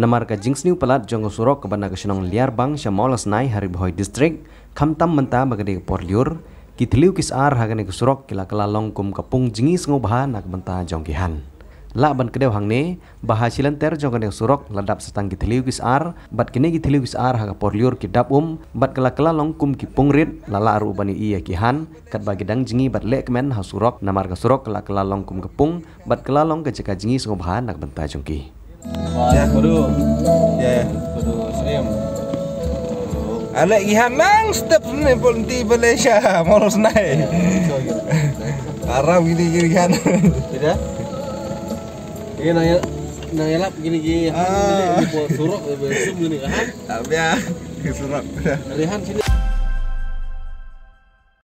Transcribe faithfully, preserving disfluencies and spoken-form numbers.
Namar ka jingsniew palat jong ka surok kaba na ka shnong Liarbang sha Mawlasnai ha Ri Bhoi District, khamtam mynta ba ka dei ka por lyiur, ki thliew ki sar ha kane ka surok ki la kylla long kum ka pung jngi sngewbha na ka bynta jong ki han. Lah ban kdew hangne ba ha shilynter jong kane ka surok la dap sa tang ki thliew ki sar, bad kine ki thliew ki sar ha ka por lyiur ki dap um, bad ka la kylla long kum ki pung rit, la lah ruh ban ïohi ïa ki han, katba ki dang jngi bad leh kmen ha surok, namar ka surok ka la kylla long kum ka pung, bad kylla long ka jaka jngi sngewbha na ka bynta jong ki. Wan, ya, baru. Ya, ya. Baru, Srem. Aleh ki han nang step ne pol ti Malaysia, Mawlasnai. Aram gini gini han. Tidak? Ini nang, nang elap gini gini han. Ah. Ini, ini pol surok, eh, sum gini han. Tapi ya, surok. Dari han sini.